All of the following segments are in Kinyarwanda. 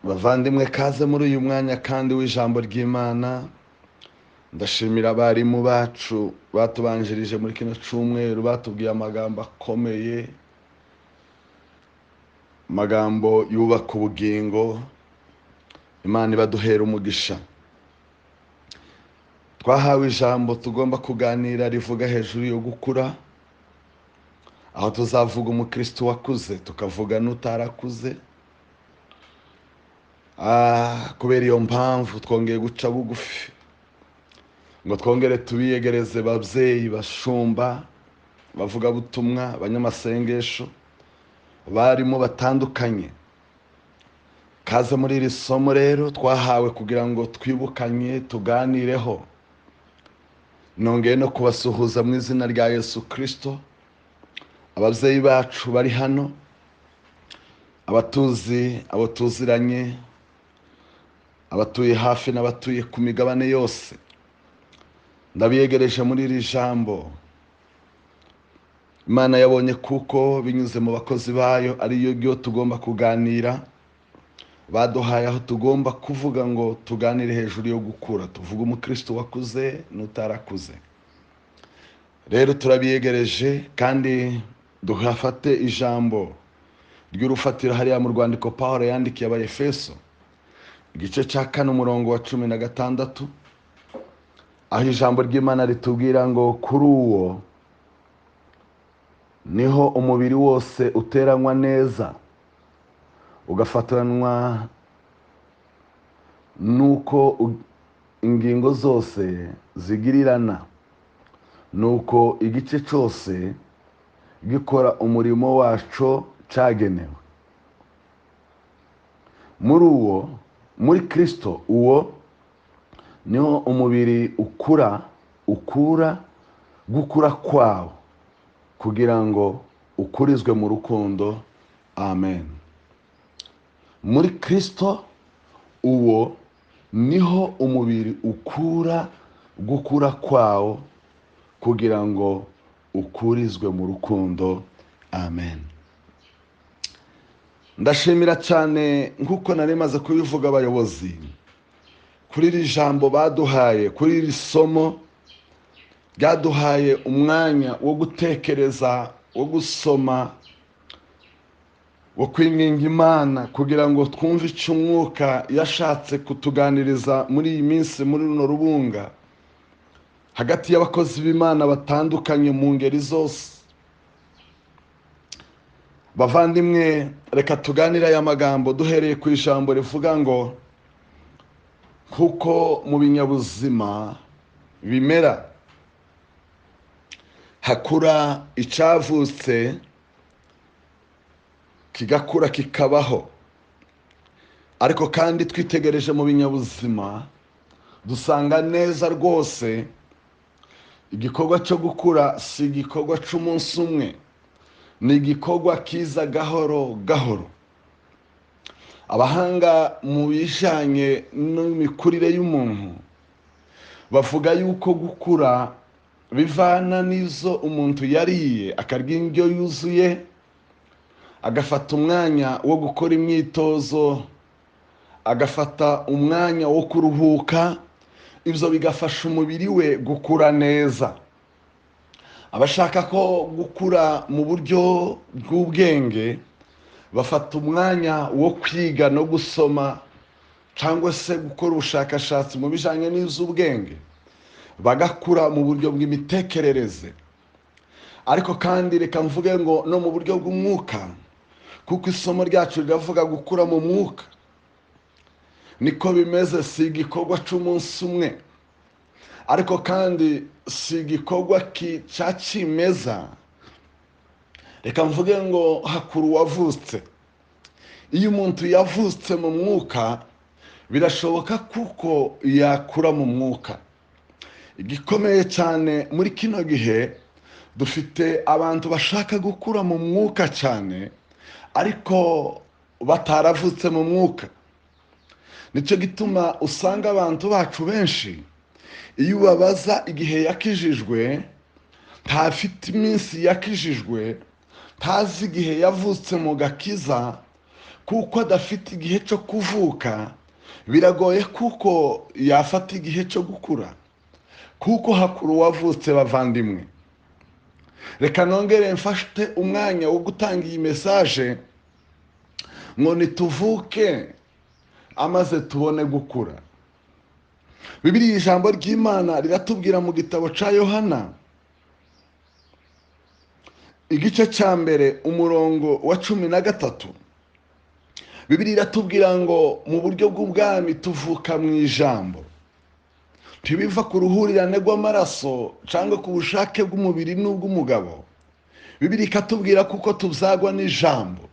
Bavandimwe, kaze muri uyu mwanya kandi w'ijambo ry'Imana. Ndashimira abarimu bacu batubanjirije muri kino cyumweru, batubwiye amagambo akomeye, amagambo yubaka ubugingo. Imana ibaduhera umugisha. Twahawe ijambo tugomba kuganira rivuga hejuru yo gukura, aho tuzavuga umukristo wakuze, tukavuga n'utarakuze. Kubera iyo mpamvu twongeye guca bugufi ngo twongere tubiyegereze babyeyi, bashumba, bavugabutumwa, abanyamasengesho, barimo batandukanye. Kaze muri iri somo rero twahawe kugira ngo twibukanye, tuganireho. Nongeye no kubasuhuza mu izina rya Yesu Kristo. Ababyeyi bacu bari hano, abatuzi, abo tuziranye, abatuye hafi n'abatuye ku migabane yose, ndabiyegereje muri iri jambo. Imana yabonye kuko binyuze mu bakozi bayo ariyo ryo tugomba kuganira. Baduhaye aho tugomba kuvuga ngo tuganire hejuru yo gukura, tuvuge umukristo wakuze n'utarakuze. Rero turabiyegereje kandi duhafate ijambo ry'urufatiro hariya mu rwandiko Pawulo yandikiye Abaefeso, igice cya 4 umurongo wa 16, aho ijambo ry'Imana ritubwira ngo kuri uwo niho umubiri wose uteranywa neza, ugafatanwa nuko ingingo zose zigirirana, nuko igice cyose gikora umurimo waco cyagenewe. Muri uwo, muri Kristo, uwo niho umubiri ukura, ukura gukura kwawo kugira ngo ukurizwe mu rukundo. Amen. Muri Kristo uwo niho umubiri ukura gukura kwawo kugira ngo ukurizwe mu rukundo. Amen. Ndashimira cyane nkuko nari maze kubivuga abayobozi kuri iri jambo baduhaye, kuri iri somo ryaduhaye umwanya wo gutekereza, wo gusoma, wo kwinginga Imana kugira ngo twumve icyo umwuka yashatse kutuganiriza muri iyi minsi, muri runo rubunga, hagati y'abakozi b'Imana batandukanye mu ngeri zose. Bavandimwe, reka tuganire aya magambo duhereye ku ijambo rivuga ngo kuko mu binyabuzima bimera hakura icyavutse kigakura kikabaho. Ariko kandi twitegereje mu binyabuzima dusanga neza rwose igikorwa cyo gukura si igikorwa cy'umunsi umwe, ni igikorwa kiza gahoro gahoro. Abahanga mu bijanye n'imikurire y'umuntu bavuga yuko gukura bivana n'izo umuntu yariye, akarya indyo yuzuye, agafata umwanya wo gukora imyitozo, agafata umwanya wo kuruhuka, ibyo bigafasha umubiri we gukura neza. Abashaka ko gukura mu buryo bw'ubwenge bafata umwanya wo kwiga no gusoma cyangwa se gukora ubushakashatsi mu bijanye n'iz'ubwenge, bagakura mu buryo bw'imitekerereze. Ariko kandi reka mvuge ngo no mu buryo bw'umwuka, kuko isomo ryacu riravuga gukura mu mwuka. Niko bimeze, si igikorwa cy'umunsi umwe, ariko kandi si igikorwa cya kimeza. Reka mvuge ngo hakuru uwavutse. Iyo umuntu yavutse mu mwuka, birashoboka kuko yakura mu mwuka. Igikomeye cyane muri kino gihe, dufite abantu bashaka gukura mu mwuka cyane, ariko bataravutse mu mwuka. Nicyo gituma usanga abantu bacu benshi iyo ubabaza igihe yakijijwe, ntafite iminsi yakijijwe, ntazi igihe yavutse mu gakiza, Kuko adafite igihe cyo kuvuka, biragoye kuko yafata igihe cyo gukura, kuko hakuru wavutse. Bavandimwe, reka nongere mfate umwanya wo gutanga iyi message ngo nituvuke amaze tubone gukura. Bibiliya, ijambo ry'Imana riratubwira mu gitabo cya Yohana igice cya 1 umurongo wa 13. Bibiliya iratubwira ngo mu buryo bw'ubwami tuvuka mu ijambo, ntibiva ku ruhurirane rw'amaraso cyangwa ku bushake bw'umubiri n'ubw'umugabo. Bibiliya ikatubwira kuko tuzagwa n'ijambo.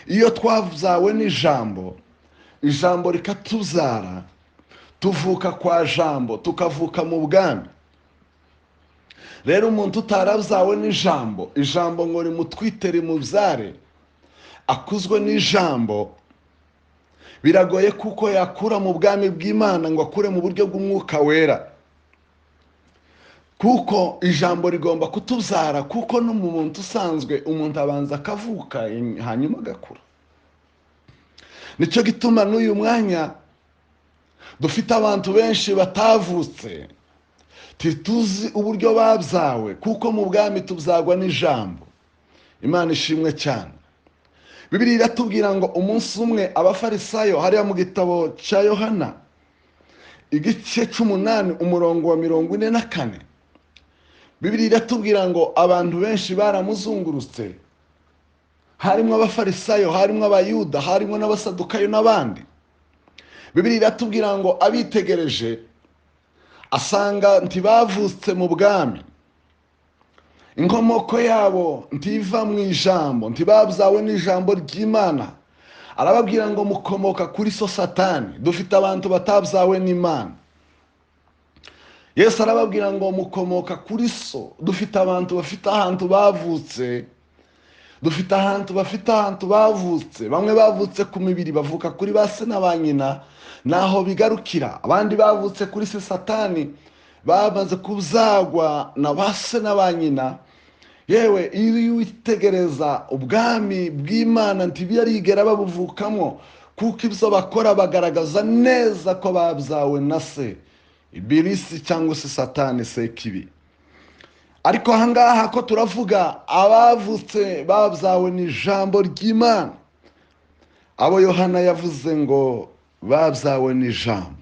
Iyo twabyawe n'ijambo, ijambo rikatuzara, tuvuka kwa jambo, tukavuka mu bwami. Rero umuntu utarabyawe n'ijambo, ijambo ngo rimutwite rimubyare, akuzwe n'ijambo, biragoye kuko yakura mu bwami bw'Imana ngo akure mu buryo bw'umwuka wera. Kuko ijambo rigomba kutubyara, kuko no mu muntu usanzwe umuntu abanza akavuka hanyuma agakura. Nicyo gituma n'uyu mwanya dufite abantu benshi batavutse, tituzi uburyo babyawe, kuko mu bwami tubyagwa n'ijambo. Imana ishimwe cyane. Bibiliya iratubwira ngo umunsi umwe abafarisayo, hariya mu gitabo cya Yohana igice 8 umurongo wa 44, Bibiliya iratubwira ngo abantu benshi baramuzungurutse, harimo abafarisayo, harimo abayuda, harimo n'abasadukayo n'abandi. Bibiliya iratubwira ngo abitegereje asanga ntibavutse mu bwami, inkomoko yabo ntiva mu ijambo, ntibabyawe n'ijambo ry'Imana. Arababwira ngo mukomoka kuri so Satani. Dufite abantu batabyawe n'Imana. Yesu arababwira ngo mukomoka kuri so. Dufite abantu bafite ahantu bavutse, dufite ahantu bafite ahantu bavutse. Bamwe bavutse ku mibiri, bavuka kuri ba se na ba nyina, naho bigarukira. Abandi bavutse kuri se Satani, bamaze kubyagwa na ba se na ba nyina. Yewe, iyo witegereza ubwami bw'Imana ntibiyarigera babuvukamo, kuko ibyo bakora bagaragaza neza ko babyawe na se Ibilisi cyangwa se Satani, se kibi. Ariko ahangaha ko turavuga abavutse babyawe n'ijambo ry'Imana, abo Yohana yavuze ngo babyawe n'ijambo.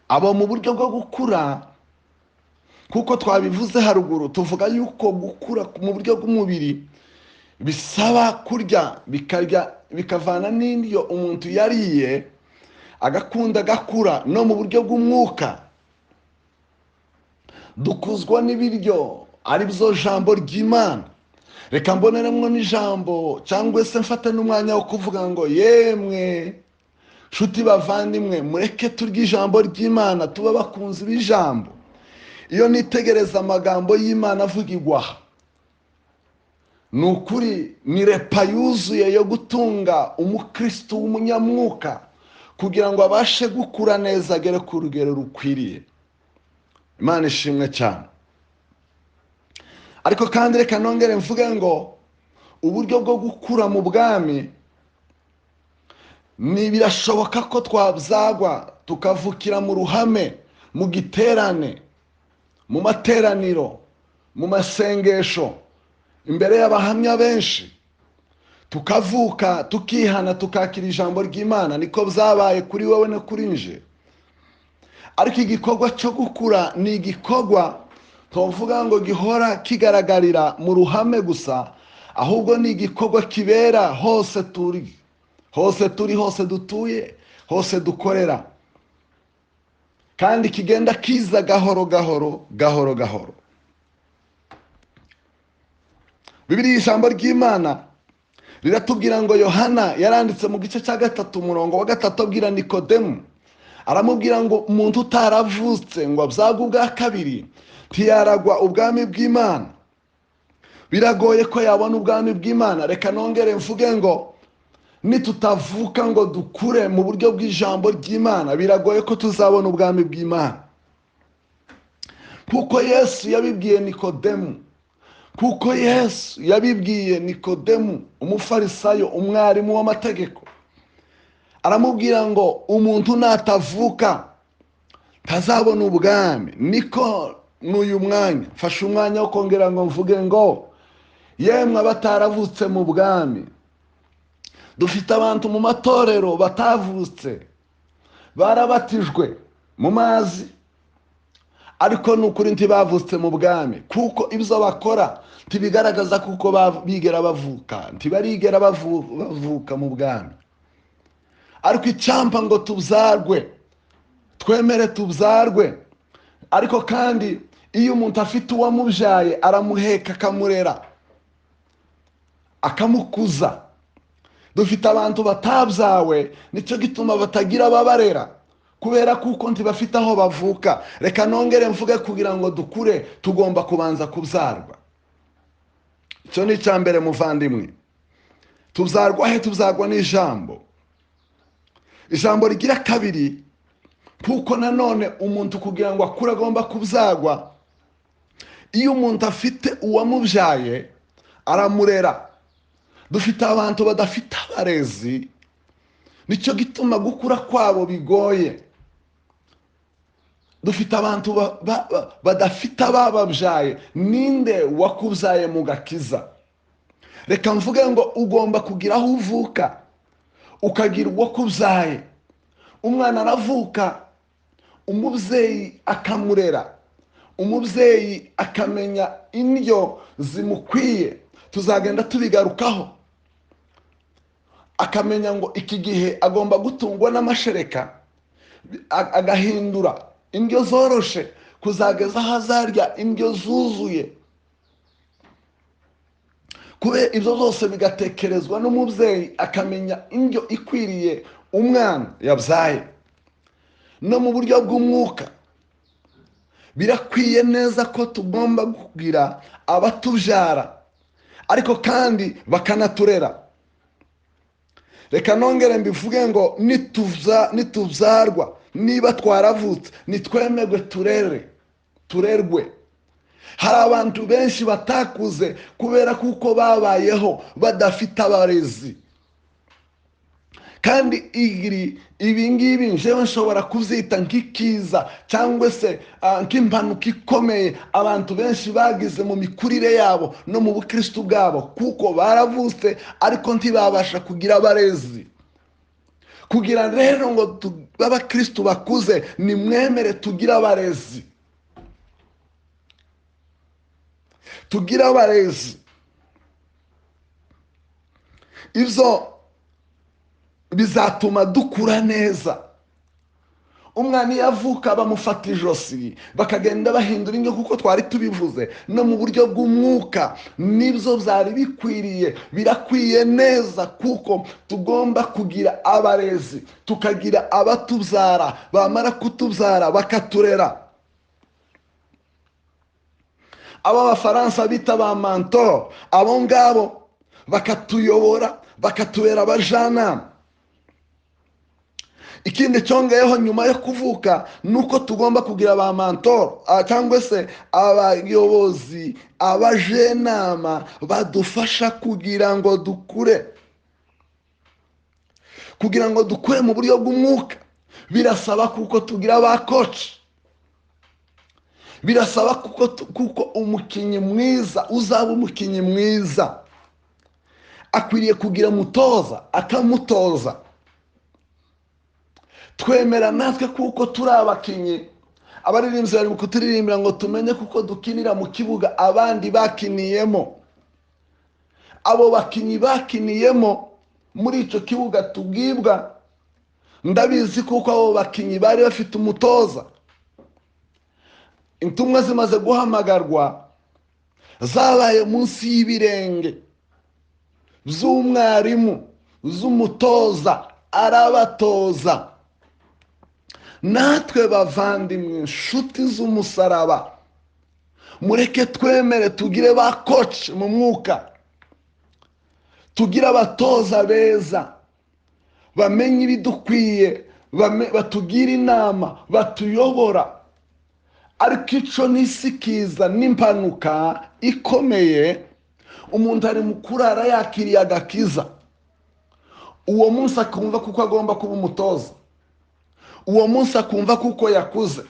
Abo mu buryo bwo gukura, kuko twabivuze haruguru, tuvuga yuko gukura mu buryo bw'umubiri bisaba kurya, bikarya bikavana n'indyo umuntu yariye, agakunda agakura. No mu buryo bw'umwuka dukuzwa n'ibiryo, ari byo jambo ry'Imana. Reka mboneremo n'ijambo, cyangwa se mfate n'umwanya wo kuvuga ngo yemwe nshuti bavandimwe, mureke turye ijambo ry'Imana, tuba bakunzi b'ijambo. Iyo nitegereza amagambo y'Imana avugirwa, ni ukuri ni repa yuzuye yo gutunga umukristo w'umunyamwuka, kugira ngo abashe gukura neza agere ku rugero rukwiriye. Imana ishimwe cyane. Ariko kandi reka nongere mvuge ngo uburyo bwo gukura mu bwami ni birashoboka ko twabyagwa tukavukira mu ruhame, mu giterane, mu materaniro, mu masengesho, imbere y'abahamya benshi, tukavuka tukihana, tukakira ijambo ry'Imana. Niko byabaye kuri wowe no kuri nje. Ariko igikorwa cyo gukura ni igikorwa tuvuga ngo gihora kigaragarira mu ruhame gusa, ahubwo ni igikorwa kibera hose turi, hose turi, hose dutuye, hose dukorera, kandi kigenda kiza gahoro gahoro gahoro gahoro. Bibiliya, ijambo ry'Imana riratubwira ngo Yohana yaranditse mu gice cya 3 umurongo wa 3, abwira Nikodemu, aramubwira ngo umuntu utaravutse ngo abyagwe ubwa kabiri ntiyaragwa ubwami bw'Imana. Biragoye ko yabona ubwami bw'Imana. Reka nongere mvuge ngo nitutavuka ngo dukure mu buryo bw'ijambo ry'Imana, biragoye ko tuzabona ubwami bw'Imana. Kuko Yesu yabibwiye Nikodemu, Kuko Yesu yabibwiye Nikodemu umufarisayo, umwarimu w'amategeko, aramubwira ngo umuntu natavuka ntazabona ubwami. Niko n'uyu mwanya mfashe umwanya wo kongera ngo mvuge ngo yemwe abataravutse mu bwami. Dufite abantu mu matorero batavutse, barabatijwe mu mazi, ariko n'ukuri ntibavutse mu bwami, kuko ibyo bakora ntibigaragaza kuko bigera bavuka, ntibarigera bavuka mu bwami. Ariko icyampa ngo tubyarwe, twemere tubyarwe. Ariko kandi iyo umuntu afite uwamubyaye aramuheka, akamurera, akamukuza. Dufite abantu batabyawe, nicyo gituma batagira ababarera, kubera kuko ntibafite aho bavuka. Reka nongere mvuge, kugira ngo dukure tugomba kubanza kubyarwa. Icyo ni icya mbere muvandimwe. Tubyarwa he? Tubyarwa n'ijambo. Ijambo rigira kabiri, kuko nanone umuntu kugira ngo akure agomba kubyarwa. Iyo umuntu afite uwamubyaye aramurera. Dufite abantu badafite abarezi, nicyo gituma gukura kwabo bigoye. Dufite abantu badafite abababyaye. Ninde wakubyaye mu gakiza? Reka mvuge ngo ugomba kugira aho uvuka, ukagira uwakubyaye. Umwana aravuka, umubyeyi akamurera, umubyeyi akamenya indyo zimukwiye, tuzagenda tubigarukaho. Akamenya ngo iki gihe agomba gutungwa n'amashereka, agahindura indyo zoroshe kuzageza aho azarya indyo zuzuye. Kubera ibyo zose bigatekerezwa n'umubyeyi, akamenya indyo ikwiriye umwana yabyaye. No mu buryo bw'umwuka birakwiye neza ko tugomba kugira abatubyara, ariko kandi bakanaturera. Reka nongere mbivuge ngo nitubyarwa, niba twaravutse, nitwemerwe turerwe. Hari abantu benshi batakuze kubera kuko babayeho badafite abarezi. Kandi ibi ngibi njewe nshobora kubyita nk'ikiza cyangwa se nk'impanuka ikomeye abantu benshi bagize mu mikurire yabo no mu bukristo bwabo, kuko baravutse ariko ntibabasha kugira abarezi. Kugira rero ngo abakristo bakuze, nimwemere tugira abarezi, tugira abarezi. Ibyo bizatuma dukura neza. Umwana iyo avuka bamufata ijosi, bakagenda bahindura indyo, kuko twari tubivuze. No mu buryo bw'umwuka nibyo byari bikwiriye, birakwiye neza, kuko tugomba kugira abarezi, tukagira abatubyara, bamara kutubyara bakaturera. Abo Abafaransa bita ba mentor, abo ngabo bakatuyobora, bakatubera abajanama. Ikindi cyongeyeho nyuma yo kuvuka nuko tugomba kugira ba mentor, cyangwa se abayobozi, abajenama badufasha kugira ngo dukure, kugira ngo dukure mu buryo bw'umwuka. Birasaba kuko tugira ba coach, birasaba kuko umukinnyi mwiza uzaba umukinnyi mwiza akwiriye kugira mutoza, akamutoza. Twemera natwe kuko turi abakinnyi. Abaririmbyi bari kuturirimbira ngo tumenye kuko dukinira mu kibuga abandi bakiniyemo. Abo bakinnyi bakiniyemo muri icyo kibuga tubwibwa, ndabizi kuko abo bakinnyi bari bafite umutoza. Intumwa zimaze guhamagarwa zabaye munsi y'ibirenge z'umwarimu, z'umutoza, arabatoza. Natwe bavandimwe, inshuti z'umusaraba, mureke twemere tugire ba coach mu mwuka, tugire abatoza beza, bamenye ibidukwiye, batugire inama, batuyobora. Ariko ico nisikiza n'impanuka ikomeye. Umuntu ari mu kurara yakiriye agakiza, uwo munsi akumva kuko agomba kuba umutoza, uwo munsi akumva kuko yakuze,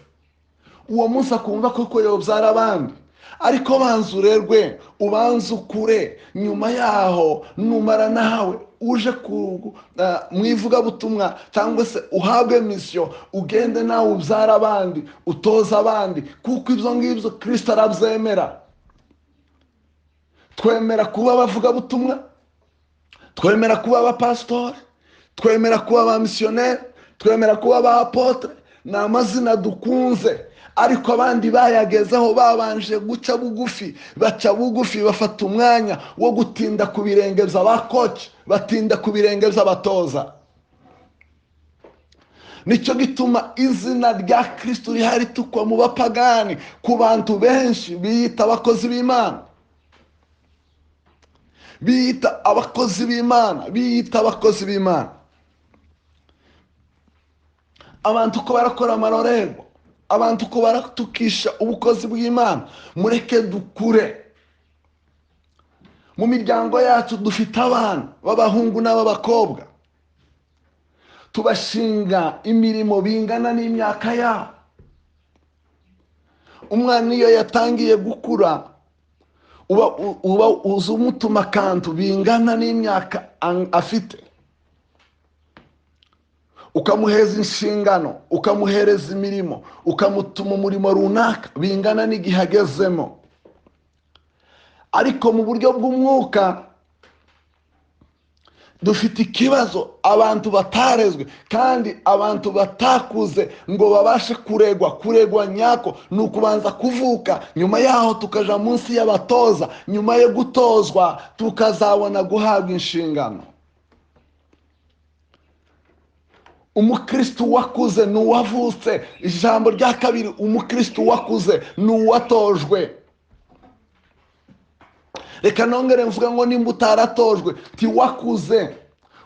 uwo munsi akumva kuko yobyara abandi. Ariko banza urerwe, ubanze ukure, nyuma yaho numara nawe uje mu ivugabutumwa cyangwa se uhabwe misiyo, ugende nawe ubyara abandi, utoza abandi, kuko ibyo ngibyo Kristo arabyemera. Twemera kuba abavugabutumwa, twemera kuba abapasitori, twemera kuba abamisiyoneri, twemera kuba abapotre. Ni amazina dukunze, ariko abandi bayagezeho babanje guca bugufi, baca bugufi, bafata umwanya wo gutinda ku birenge by'abakoci, batinda ku birenge by'abatoza. Nicyo gituma izina rya Kristo rihari tukwa mu bapagani, ku bantu benshi biyita abakozi b'Imana, biyita abakozi b'Imana, biyita abakozi b'Imana. Abantu ko barakora amarorerwa, abantu ko baratukisha ubukozi bw'Imana. Mureke dukure. Mu miryango yacu dufite abana b'abahungu n'ab'abakobwa, tubashinga imirimo bingana n'imyaka yabo. Umwana iyo yatangiye gukura uba uzi umutuma akantu bingana n'imyaka afite, ukamuheza inshingano, ukamuhereza imirimo, ukamutuma umurimo runaka bingana n'igihe agezemo. Ariko mu buryo bw'umwuka dufite ikibazo, abantu batarezwe kandi abantu batakuze ngo babashe kuregwa. Kuregwa nyako ni ukubanza kuvuka, nyuma yaho tukaja munsi y'abatoza, nyuma yo gutozwa tukazabona guhabwa inshingano. Umukristo wakuze ni uwavutse. Ijambo rya kabiri, umukristo wakuze ni uwatojwe. Reka nongere mvuga ngo nimba utaratojwe ntiwakuze,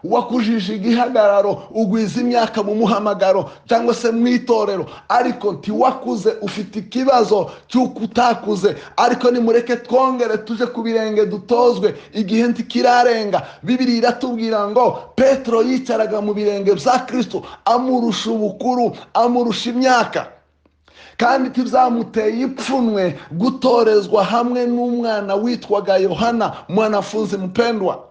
wakujije igihagararo, ugwiza imyaka mu muhamagaro cyangwa se mu itorero, ariko ntiwakuze, ufite ikibazo cy'uko utakuze. Ariko nimureke twongere tuje ku birenge dutozwe, igihe ntikirarenga. Bibiliya iratubwira ngo Petero yicaraga mu birenge bya Kristo, amurusha ubukuru, amurusha imyaka, kandi ntibzamuteye ipfunwe gutorezwa hamwe n'umwana witwaga Yohana, mwanafunzi mpendwa.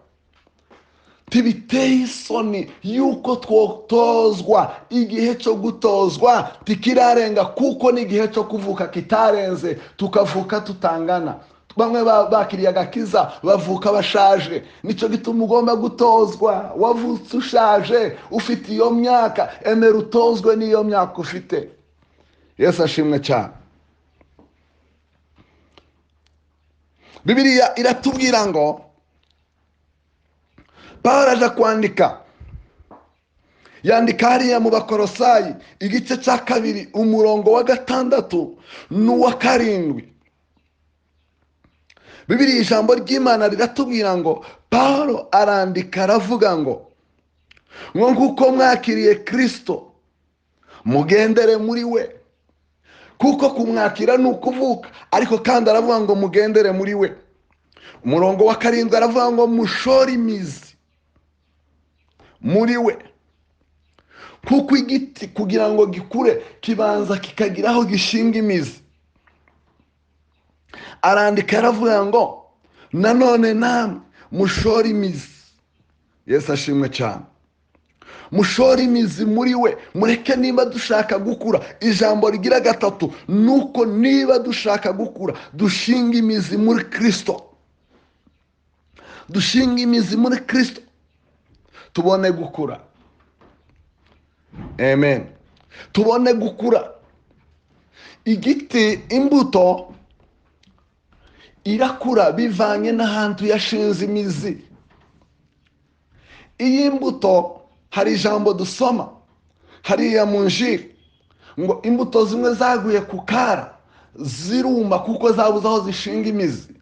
Tibiteye isoni yuko twotozwa. Igihe cyo gutozwa tikirarenga, kuko n'igihe cyo kuvuka kitarenze, tukavuka tutangana. Bamwe bakiriye agakiza bavuka bashaje. Nicyo gituma ugomba gutozwa. Wavutse ushaje, ufite iyo myaka, emera utozwe n'iyo myaka ufite. Yesu ashimwe cyane. Bibiliya iratubwira ngo Pawulo aja kwandika, yandika hariya mu Bakolosayi igice cya 2 umurongo wa 6 n'uwa 7. Bibiliya ijambo ry'Imana riratubwira ngo Pawulo arandika aravuga ngo nkuko mwakiriye Kristo mugendere muri we. Kuko kumwakira ni ukuvuka, ariko kandi aravuga ngo mugendere muri we. Umurongo wa 7 aravuga ngo mushore imizi muri we. Kuko igiti kugira ngo gikure kibanza kikagiraho gishinga imizi. Arandika aravuga ngo nanone namwe mushore imizi. Yesu ashimwe cyane. Mushore imizi muri we. Mureke niba dushaka gukura, ijambo rigira 3 nuko niba dushaka gukura dushinga imizi muri Kristo, dushinga imizi muri Kristo tubone gukura. Amen. Tubone gukura. Igiti, imbuto irakura bivanye n'ahantu yashinze imizi. Iyi mbuto, hari ijambo dusoma hariya mu Njiri ngo imbuto zimwe zaguye ku kara ziruma kuko zabuze aho zishinga imizi,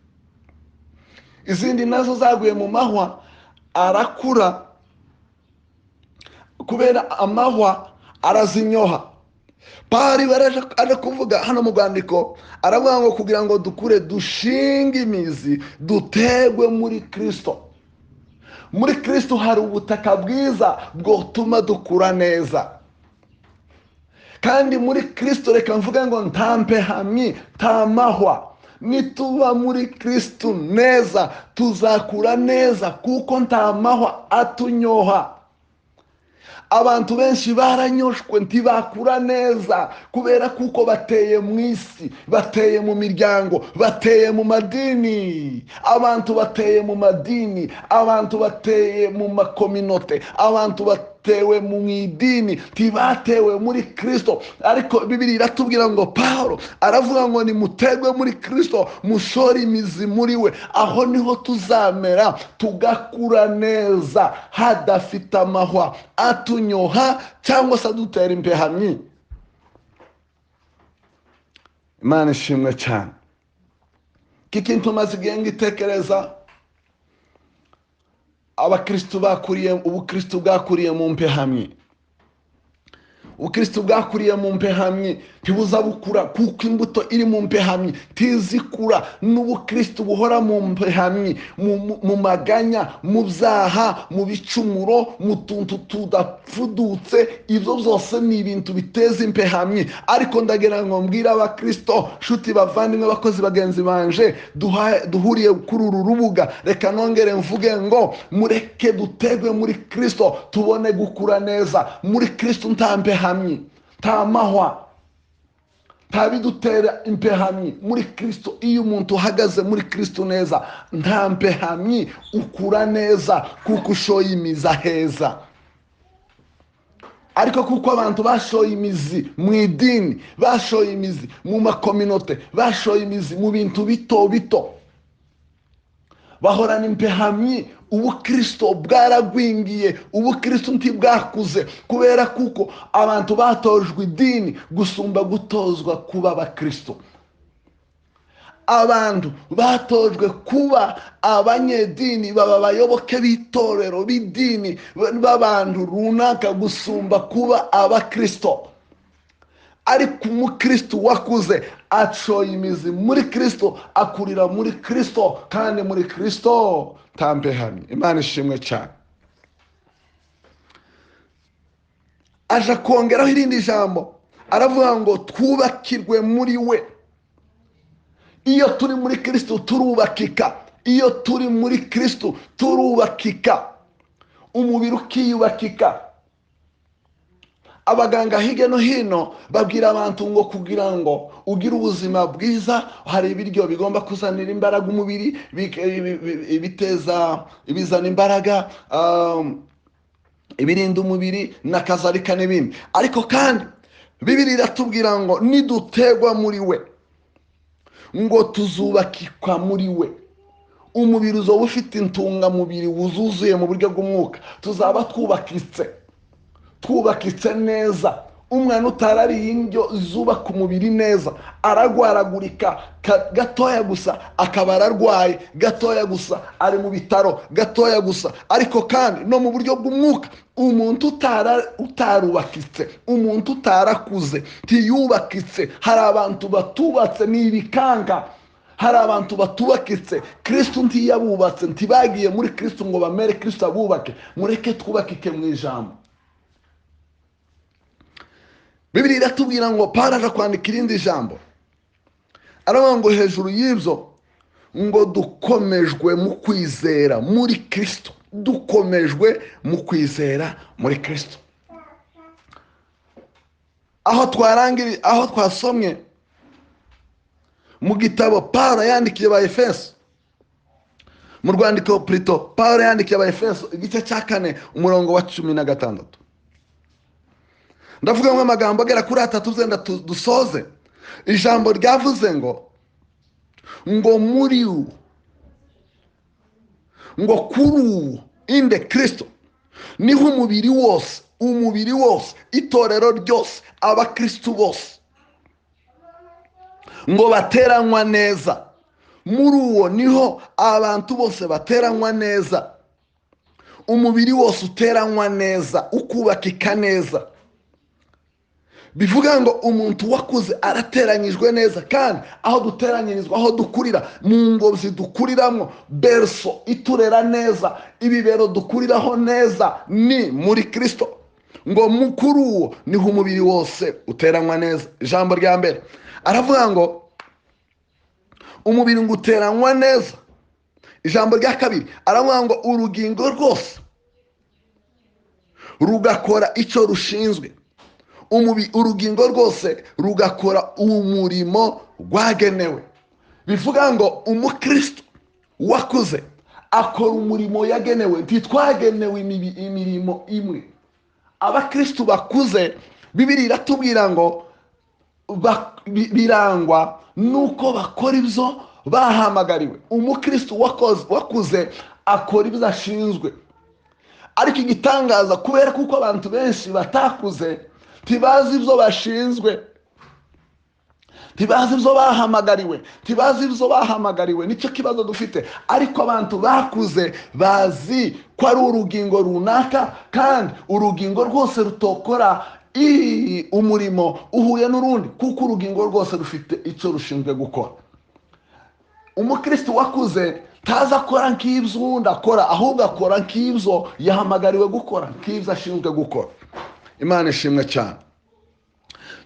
izindi nazo zaguye mu mahwa arakura, kubera amahwa arazinyoha. Pawulo aje kuvuga hano mu rwandiko, aravuga ngo kugira ngo dukure dushinge imizi dutegwe muri Kristo. Muri Kristo hari ubutaka bwiza bwotuma dukura neza. Kandi muri Kristo reka mvuge ngo nta mpehamyi, nta mahwa. Nituba muri Kristo neza tuzakura neza, kuko nta mahwa atunyoha. Abantu benshi baranyoshwe ntibakura neza kubera kuko bateye mu isi, bateye mu miryango, bateye mu madini. Abantu bateye mu madini, abantu bateye mu makominote, abantu batewe mu idini, ntibatewe muri Kristo. Ariko Bibiliya iratubwira ngo Paulo aravuga ngo nimutegwe muri Kristo, mushore imizi muri we, aho niho tuzamera tugakura neza, hadafite amahwa atunyoha cyangwa se adutera impehamyi. Imana ishimwe cyane. Iki kintu maze igihe ngitekereza, abakristo bakuriye, ubukristo bwakuriye mu mpehamyi, ubukristo bwakuriye mu mpehamyi ntibuza bukura, kuko imbuto iri mu mpehamyi ntizikura. N'ubukristo buhora mu mpehamyi, mu maganya, mu byaha, mu bicumuro, mu tuntu tudapfudutse, ibyo byose ni ibintu biteza impehamyi. Ariko ndagira ngo mbwire abakristo, nshuti bavandimwe, bakozi bagenzi banje duhuriye kuri uru rubuga, reka nongere mvuge ngo mureke dutegwe muri Kristo tubone gukura neza. Muri Kristo nta mpehamyi, nta mahwa, nta bidutera impehamyi. Muri Kristo, iyo umuntu uhagaze muri Kristo neza, nta mpehamyi, ukura neza kuko ushoye imizi heza. Ariko kuko abantu bashoye imizi mu idini, bashoye imizi mu makominote, bashoye imizi mu bintu bito bito, bahorana impehamyi. Ubukristo bwaragwingiye, ubukristo ntibwakuze, kubera kuko abantu batojwe idini gusumba gutozwa kuba abakristo. Abantu batojwe kuba abanyedini, baba abayoboke b'itorero b'idini b'abantu runaka gusumba kuba abakristo. Ariko umukristo wakuze acoye imizi muri Kristo, akurira muri Kristo, kandi muri Kristo nta mpehamyi. Imana ishimwe cyane. Aje kongeraho irindi jambo, aravuga ngo twubakirwe muri we. Iyo turi muri Kristo turubakika, iyo turi muri Kristo turubakika, umubiri ukiyubakika. Abaganga hirya no hino babwira abantu ngo kugira ngo ugire ubuzima bwiza hari ibiryo bigomba kuzanira imbaraga umubiri, biteza ibizana imbaraga, ibirinda umubiri n'akazarika n'ibindi. Ariko kandi Bibiliya iratubwira ngo nidutegwa muri we, ngo tuzubakikwa muri we. Umubiri uzoba ufite intungamubiri wuzuye mu buryo bw'umwuka, tuzaba twubakitse, twubakitse neza. Umwana utarariye indyo zubaka umubiri neza aragwaragurika gatoya gusa akaba ararwaye, gatoya gusa ari mu bitaro, gatoya gusa. Ariko kandi no mu buryo bw'umwuka, umuntu utarubakitse, umuntu utarakuze, ntiyubakitse. Hari abantu batubatse ni ibikanga, hari abantu batubakitse. Kristo ntiyabubatse, ntibagiye muri Kristo ngo bamere Kristo abubake. Mureke twubakike mu ijambo. Bibiliya iratubwira ngo Paulo aje kwandika irindi jambo, aravuga ngo hejuru y'ibyo ngo dukomejwe mu kwizera muri Kristo, dukomejwe mu kwizera muri Kristo. Aho twarangiri, aho twasomye mu gitabo Paulo yandikiye ba Efeso, mu rwandiko Plito Paulo yandikiye ba Efeso igice cya 4 umurongo wa 16. Ndavuga ngo amagambo agera kuri atatu zenda dusoze. Ijambo ryavuze ngo muri ngo kuri inde Kristo niho umubiri wose, umubiri wose, itorero ryose, abakristo bose ngo bateranywa neza. Muri uwo niho abantu bose bateranywa neza, umubiri wose uteranywa neza, ukubakika neza. Bivuga ngo umuntu wakuze arateranyijwe neza, kandi aho duteranyirizwa, aho dukurira, mu ngobyi dukuriramo, berceau iturera neza, ibibero dukuriraho neza ni muri Kristo. Ngo mukuru uwo niho umubiri wose uteranywa neza. Ijambo rya mbere aravuga ngo umubiri ngo uteranywa neza. Ijambo rya kabiri aravuga ngo urugingo rwose rugakora icyo rushinzwe. Urugingo rwose rugakora umurimo rwagenewe. Bivuga ngo umukristo wakuze akora umurimo yagenewe. Ntitwagenewe imirimo imwe. Abakristo bakuze, Bibiliya iratubwira ngo birangwa nuko bakora ibyo bahamagariwe. Umukristo wakuze akora ibyo ashinzwe. Ariko igitangaza, kubera kuko abantu benshi batakuze, ntibazi ibyo bashinzwe, ntibazi ibyo bahamagariwe, ntibazi ibyo bahamagariwe. Nicyo kibazo dufite. Ariko abantu bakuze bazi ko ari urugingo runaka, kandi urugingo rwose rutokora umurimo uhuye n'urundi, kuko urugingo rwose rufite icyo rushinzwe gukora. Umukristo wakuze ntaza akora nk'ibyo uwundi akora, ahubwo akora nk'ibyo yahamagariwe gukora, nk'ibyo ashinzwe gukora. Imana ishimwe cyane.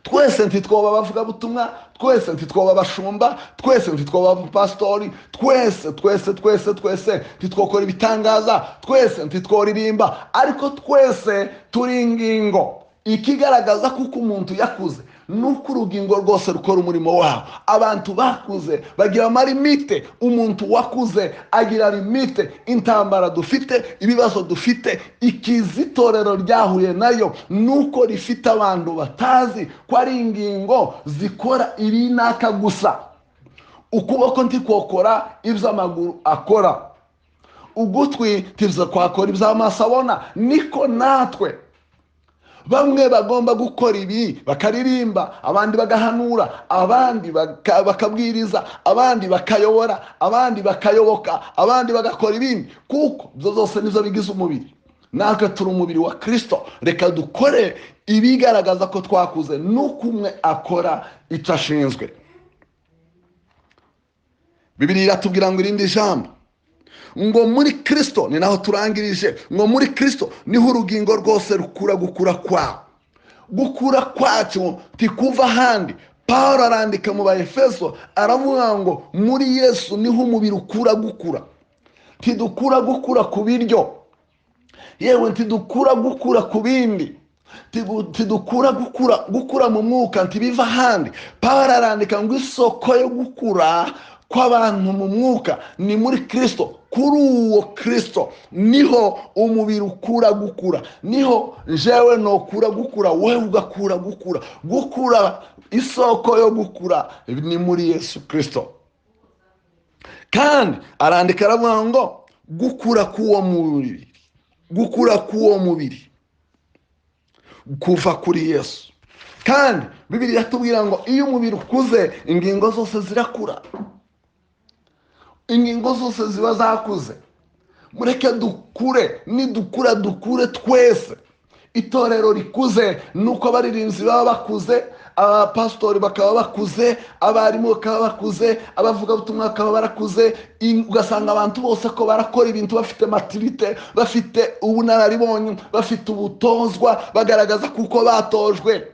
Twese ntitwoba abavugabutumwa, twese ntitwoba abashumba, twese ntitwoba abapasitori, twese twese twese twese ntitwokora ibitangaza, twese ntitworirimba, ariko twese turi ingingo. Ikigaragaza kuko umuntu yakuze nuko urugingo rwose rukora umurimo wawo. Abantu bakuze bagira amalimite. Umuntu wakuze agira limite. Intambara dufite, ibibazo dufite, ikizitorero ryahuye nayo nuko rifite abantu batazi ko ari ingingo zikora ibinaka gusa. Ukuboko ntikwokora ibyo amaguru akora, ugutwi ntikwakora ibyo amaso abona. Niko natwe bamwe bagomba gukora ibi, bakaririmba, abandi bagahanura, abandi bakabwiriza, abandi bakayobora, abandi bakayoboka, abandi bagakora ibindi, kuko ibyo zose nizo bigize umubiri. Natwe turi umubiri wa Kristo. Reka dukore ibigaragaza ko twakuze, nuko umwe akora icyo ashinzwe. Bibiliya iratubwira ngo irindi jambo ngo muri Kristo ni naho turangirije, ngo muri Kristo niho urugingo rwose rukura gukura kwawo. Gukura kwacu ntikuva ahandi. Paulo arandika mu Baefeso aravuga ngo muri Yesu niho umubiri ukura gukura. Ntidukura gukura ku biryo, yewe ntidukura gukura ku bindi, ntidukura gukura mu mwuka, ntibiva ahandi. Paulo arandika ngo isoko yo gukura kw'abantu mu mwuka ni muri Kristo. Kuri uwo Kristo niho umubiri ukura gukura, niho jewe nokura gukura, wewe ugakura gukura. Gukura, isoko yo gukura ni muri Yesu Kristo. Kandi arandika aravuga ngo gukura k'uwo mubiri, gukura k'uwo mubiri kuva kuri Yesu. Kandi Bibiliya iratubwira ngo iyo umubiri ukuze ingingo zose zirakura, ingingo zose ziba zakuze. Mureke dukure, nidukura dukure twese. Itorero rikuze nuko abaririmbyi baba bakuze, abapasitori bakaba bakuze, abarimu bakaba bakuze, abavugabutumwa bakaba barakuze. Ugasanga abantu bose ko barakora ibintu bafite maturite, bafite ubunararibonye, bafite ubutozwa, bagaragaza kuko batojwe.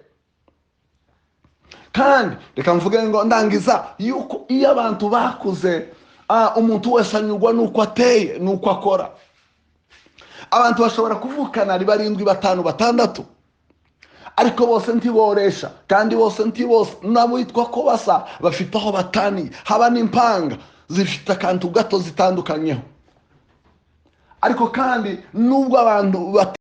Kandi reka mvuge ngo ndangiza yuko iyo abantu bakuze, umuntu wese anyurwa nuko ateye, nuko akora. Abantu bashobora kuvukana ari 7, 5, 6, ariko bose ntiboresha, kandi bose ntibose nabo yitwa ko basa, bafite aho batani, haba n'impanga zifite akantu gato zitandukanyeho. Ariko kandi nubwo abantu